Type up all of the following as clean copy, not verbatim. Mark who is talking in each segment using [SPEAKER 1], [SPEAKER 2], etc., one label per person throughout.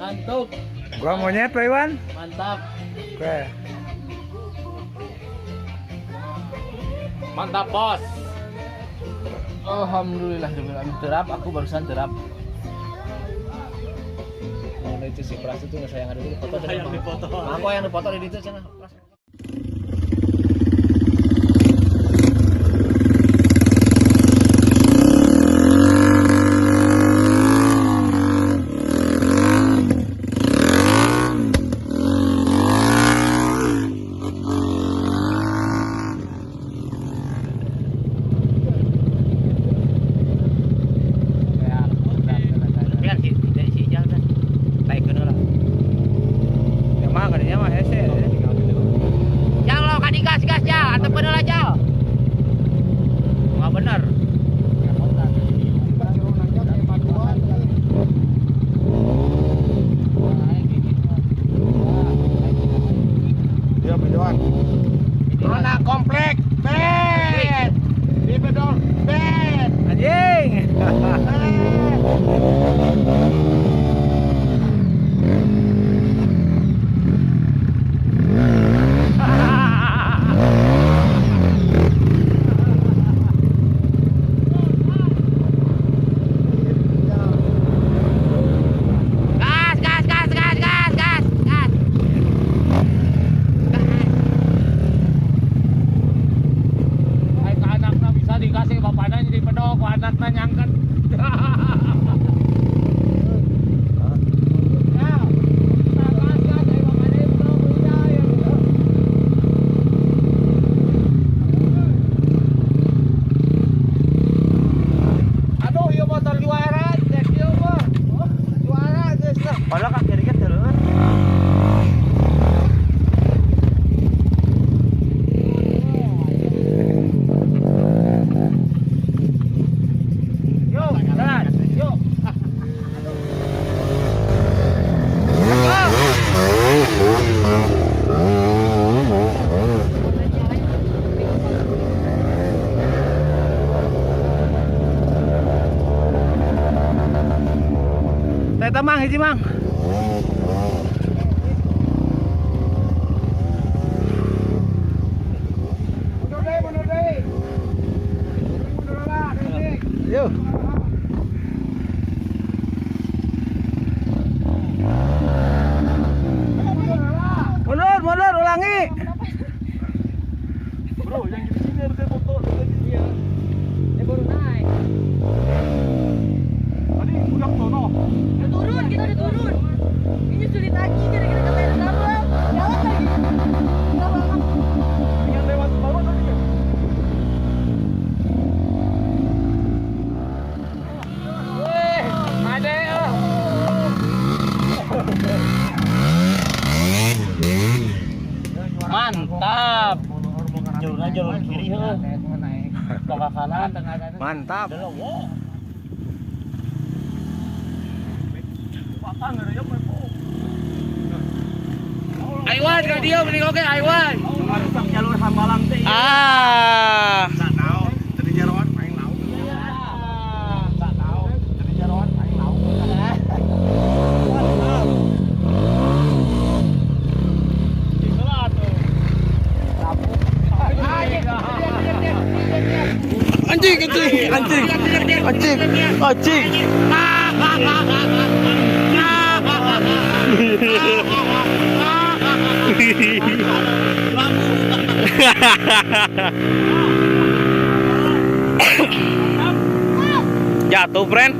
[SPEAKER 1] Mantap.
[SPEAKER 2] Gua monyet Pak Iwan.
[SPEAKER 1] Mantap.
[SPEAKER 2] Oke.
[SPEAKER 1] Mantap, Bos. Alhamdulillah terap, aku barusan terap. Nah, itu si Pras itu nggak sayang ada di foto. Yang dipoto. Aku yang dipoto di itu sana. Pras.
[SPEAKER 3] Komplek bet di bedol bet
[SPEAKER 2] anjing.
[SPEAKER 1] Gas gas gas gas gas gas gas. Anaknya bisa dikasih bapaknya jadi pedok, anaknya nyangket. Aduh, iya motor juara, juara,
[SPEAKER 2] Kalau kaki dikit dulu. Teta mang hiji mang.
[SPEAKER 3] Mundur deui, mundur deui. Mundur lah, deui.
[SPEAKER 2] Yuk. Mundur, mundur, ulangi.
[SPEAKER 3] Bro, yang di sini harusnya foto tadi.
[SPEAKER 1] Iya. Ini baru naik.
[SPEAKER 3] Tadi udah sono.
[SPEAKER 4] Udah turun, kita udah turun. Ini sulit lagi gara-gara katanya double. Jalan lagi.
[SPEAKER 3] Tinggal lewat bawah tadi ya.
[SPEAKER 1] Wih, ada ya. Mantap. Jalurnya jalur kiri heuh. Tengah kanan,
[SPEAKER 2] Mantap.
[SPEAKER 1] Aiwan ka dieu mending oge Aiwan.
[SPEAKER 3] Rusak jalur Hambalang teh.
[SPEAKER 1] Ah.
[SPEAKER 3] Tak tahu, jadi jaroan paling lauk. Tak tahu, jadi jaroan paling lauk.
[SPEAKER 2] Anjing, anjing, anjing, anjing, anjing. Jatuh, friend.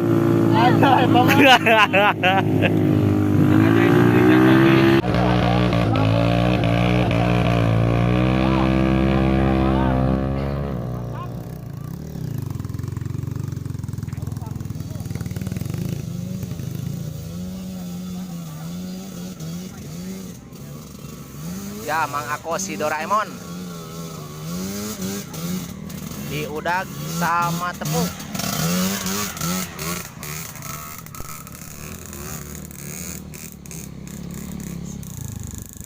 [SPEAKER 1] Ya, Mang Ako si Doraemon. Diudag sama tepung.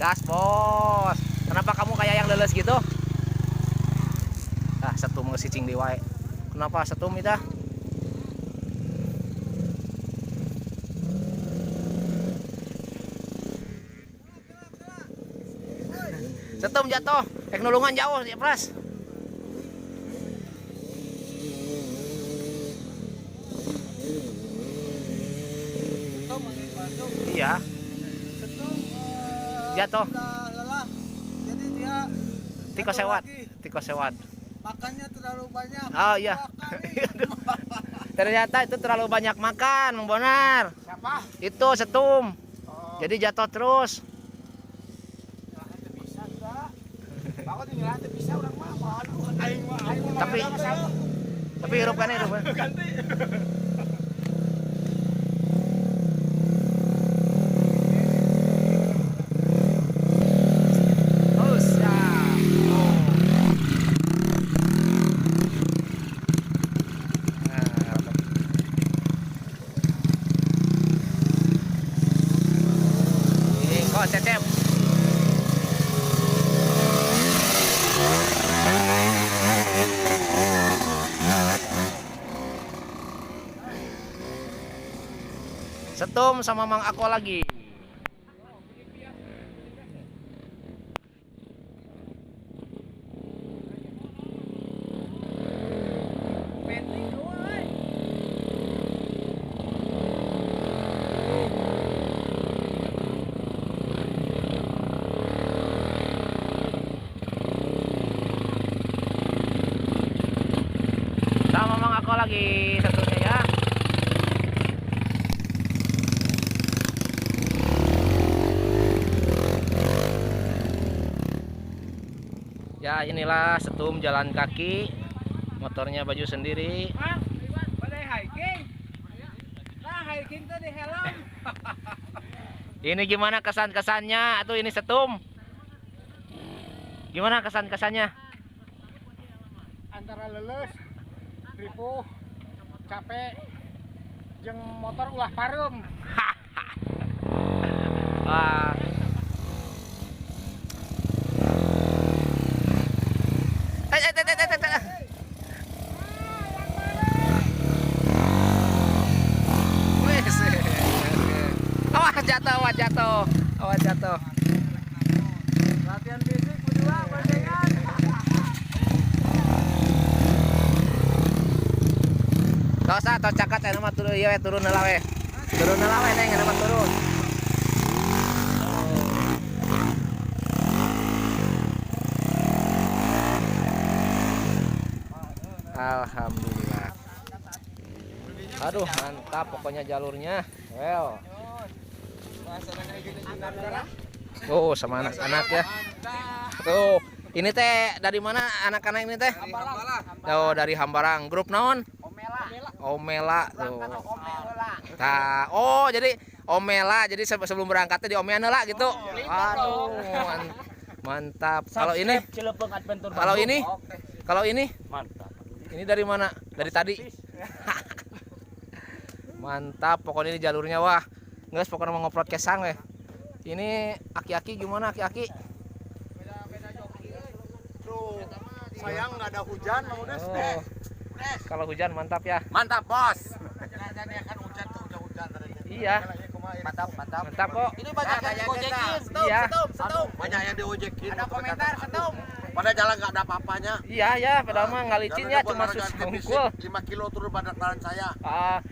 [SPEAKER 1] Gas, bos. Kenapa kamu kayak yang leles gitu? Ah, setum ngesicing di wae. Kenapa setum itu? Setum jatuh. Rek nulungan jauh ya, Pras. Iya. Jatuh.
[SPEAKER 5] Lelah. Jadi dia
[SPEAKER 1] Tiko sewat. Tiko sewat.
[SPEAKER 5] Makannya terlalu banyak.
[SPEAKER 1] Oh iya. Ternyata itu terlalu banyak makan, Mang Bonar.
[SPEAKER 3] Siapa?
[SPEAKER 1] Itu setum.
[SPEAKER 3] Oh.
[SPEAKER 1] Jadi jatuh terus. Tapi hirup kan hirup.
[SPEAKER 3] Ganti.
[SPEAKER 1] Kok cecep. Setum sama Mang Ako lagi. Sama Mang Ako lagi satunya ya. Ya inilah setum jalan kaki, motornya baju sendiri. Ini gimana kesan-kesannya? Atau ini setum? Gimana kesan-kesannya?
[SPEAKER 3] Antara leles, ripuh, capek, jeung motor ulah pareum.
[SPEAKER 1] Wah. Awas jatuh, awas jatuh, awas jatuh.
[SPEAKER 5] Latihan fisik berdua boncengan.
[SPEAKER 1] Tos ah, tos cakat aya mah turun ieu we turun heula we. Turun heula we neng aya mah turun. Alhamdulillah. Aduh, mantap pokoknya jalurnya. Well. Oh, sama anak-anak ya. Tuh, ini teh dari mana anak-anak ini teh? Oh, dari Hambarang. Grup naon? Omela. Omela tuh. Nah, oh jadi Omela. Jadi sebelum berangkatnya di Omean heula gitu. Aduh, mantap. Kalau ini? Kalau ini? Kalau ini?
[SPEAKER 3] Mantap.
[SPEAKER 1] Ini dari mana? Dari tadi. Mantap, pokoknya ini jalurnya wah. Nggak, pokoknya mau ngoprot kesang weh. Ini aki-aki gimana aki-aki?
[SPEAKER 3] Sayang nggak ada hujan, Mang Udes.
[SPEAKER 1] Oh. Kalau hujan mantap ya.
[SPEAKER 3] Mantap, Bos. Kan hujan tuh hujan tadi.
[SPEAKER 1] Iya.
[SPEAKER 5] Mantap, mantap.
[SPEAKER 1] Mantap kok.
[SPEAKER 5] Ini banyak yang digojekin.
[SPEAKER 1] Iya.
[SPEAKER 5] Setum.
[SPEAKER 3] Banyak yang diojekin.
[SPEAKER 5] Ada komentar setum.
[SPEAKER 3] Pada jalan nggak ada apa-apanya.
[SPEAKER 1] Iya ya, padahal mah nggak licin ya, cuma susah unggul.
[SPEAKER 3] 5 kilo turun badan saya.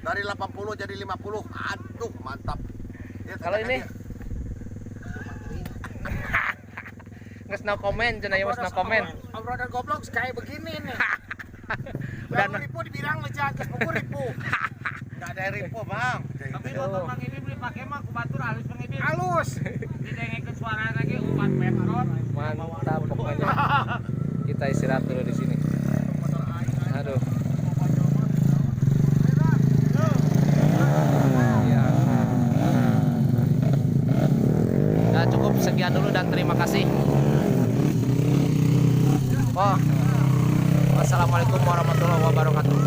[SPEAKER 3] Dari 80 jadi 50. Aduh, mantap. Ya,
[SPEAKER 1] kalau ini nggak no comment, cenah ya no comment.
[SPEAKER 3] Obrolan goblok kayak begini nih.
[SPEAKER 1] Udah
[SPEAKER 3] ripu dibilang aja, geus pukul ripu. Enggak ada ripu, Bang.
[SPEAKER 5] Tapi motor Mang ini beli pakai mah ku batur halus Mang ini.
[SPEAKER 3] Halus.
[SPEAKER 5] Didengekeun suara lagi ubat petrol.
[SPEAKER 1] Mantap pokoknya. Kita istirahat dulu di sini. Aduh. Ya. Nah, cukup sekian dulu dan terima kasih. Oh. Wassalamualaikum warahmatullahi wabarakatuh.